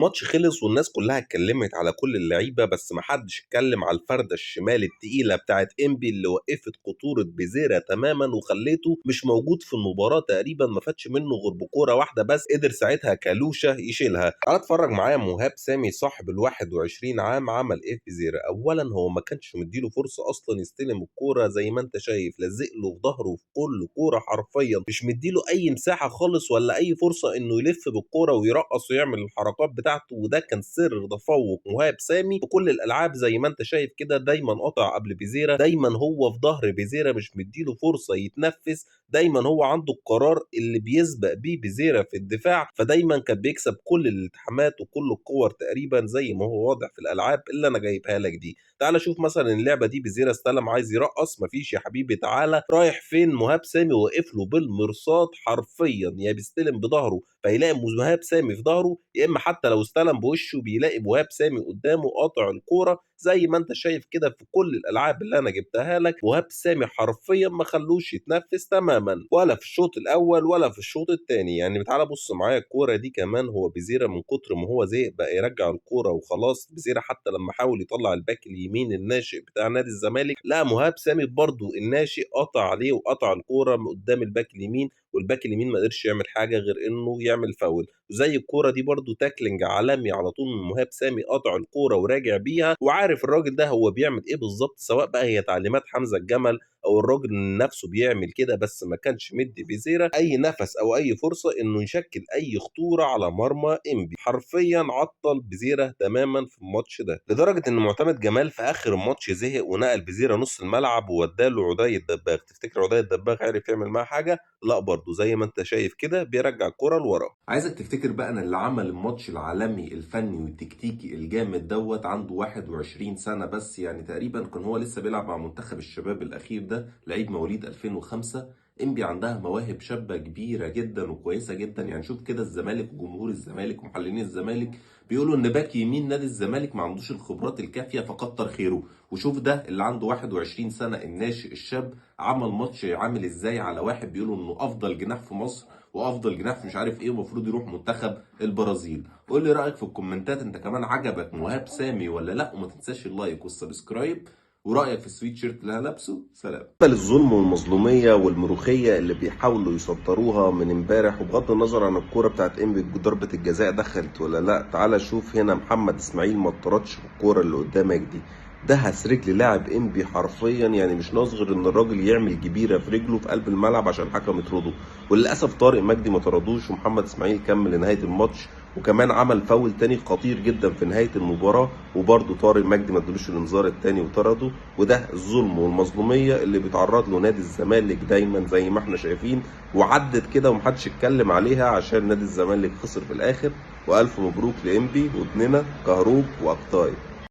الماتش خلص والناس كلها اتكلمت على كل اللعيبة، بس ما حدش اتكلم على الفرده الشمال التقيله بتاعت انبي اللي وقفت خطورة بيزيرا تماما وخليته مش موجود في المباراة تقريبا، ما فاتش منه غير بكوره واحدة بس قدر ساعتها كالوشا يشيلها. تعال اتفرج معايا مهاب سامي صاحب ال 21 عام عمل ايه في بيزيرا. اولا هو ما كانش مديله فرصة اصلا يستلم الكورة، زي ما انت شايف لزق له في ظهره في كل كورة حرفيا، مش مديله اي مساحة خالص ولا اي فرصة انه يلف بالكورة ويرقص ويعمل الحركات بتاعته، وده كان سر تفوق مهاب سامي في كل الالعاب. زي ما انت شايف كده دايما قطع قبل بيزيرا، دايما هو في ظهر بيزيرا مش مديله فرصة يتنفس، دايما هو عنده القرار اللي بيسبق بيه بيزيرا في الدفاع، فدايما كان بيكسب كل الالتحامات وكل الكور تقريبا زي ما هو واضح في الالعاب اللي انا جايبها لك دي. تعال شوف مثلا اللعبة دي، بيزيرا استلم عايز يرقص، مفيش يا حبيبي تعالى، رايح فين؟ مهاب سامي واقف له بالمرصاد حرفيا، يا بيستلم بظهره فيلاقي مهاب سامي في ظهره، يا اما حتى لو استلم بوشه بيلاقي مهاب سامي قدامه قاطع الكورة. زي ما انت شايف كده في كل الالعاب اللي انا جبتها لك مهاب سامي حرفيا ما خلوش يتنفس تماما، ولا في الشوط الاول ولا في الشوط الثاني. يعني تعالى بص معايا الكورة دي كمان، هو بيزيرا من كتر ما هو زهق بقى يرجع الكورة وخلاص. بيزيرا حتى لما حاول يطلع الباك اليمين الناشئ بتاع نادي الزمالك، لا مهاب سامي برضو الناشئ قطع عليه وقطع الكورة من قدام الباك اليمين، والباك اليمين ما قدرش يعمل حاجة غير انه يعمل فاول. وزي الكورة دي برضو tackling عالمي على طول من مهاب سامي، قطع الكورة وراجع بيها، وعارف الراجل ده هو بيعمل ايه بالظبط، سواء بقى هي تعليمات حمزة الجمل او الراجل نفسه بيعمل كده، بس ما كانش مدي بيزيرا اي نفس او اي فرصة انه يشكل اي خطورة على مرمى انبي. حرفيا عطل بيزيرا تماما في الماتش ده، لدرجة ان معتمد جمال في اخر الماتش زهق ونقل بيزيرا نص الملعب ووداله عدي الدباغ. تفتكر عدي الدباغ عرف يعمل معاه حاجة؟ لا، برضه زي ما انت شايف كده بيرجع الكرة لورا. عايزك تفتكر بقى ان اللي عمل الماتش العالمي الفني والتكتيكي الجامد دوت عنده 21 سنة بس، يعني تقريبا كان هو لسه بيلعب مع منتخب الشباب الاخير ده، لعيب مواليد 2005. انبي عندها مواهب شابه كبيرة جدا وكويسة جدا، يعني شوف كده الزمالك وجمهور الزمالك ومحللين الزمالك بيقولوا ان باك يمين نادي الزمالك ما عندوش الخبرات الكافيه فكتر خيره، وشوف ده اللي عنده 21 سنة الناشئ الشاب عمل ماتش عامل ازاي على واحد بيقولوا انه افضل جناح في مصر وافضل جناح في مش عارف ايه ومفروض يروح منتخب البرازيل. قول لي رايك في الكومنتات، انت كمان عجبك مهاب سامي ولا لا؟ وما تنساش ال like وال subscribe ورايك في السويت شيرت اللي انا لابسه. سلام. الظلم والمظلوميه والمروخيه اللي بيحاولوا يسطروها من امبارح، وبغض النظر عن الكورة بتاعت انبي ضربه الجزاء دخلت ولا لا، تعالى شوف هنا محمد اسماعيل ما اتطردش في الكورة اللي قدامك دي، دهس رجل لاعب انبي حرفيا، يعني مش ناقص غير ان الراجل يعمل جبيرة في رجله في قلب الملعب عشان الحكم يطرده، وللاسف طارق مجدي ما طردوش ومحمد اسماعيل كمل لنهاية الماتش، وكمان عمل فاول تاني خطير جدا في نهاية المباراة، وبرده طارق مجدي ما ادالوش الانذار التاني وطرده. وده الظلم والمظلوميه اللي بيتعرض له نادي الزمالك دايما زي ما احنا شايفين، وعدت كده ومحدش اتكلم عليها عشان نادي الزمالك خسر في الاخر. والف مبروك لانبي وابننا كهروب واقطاي.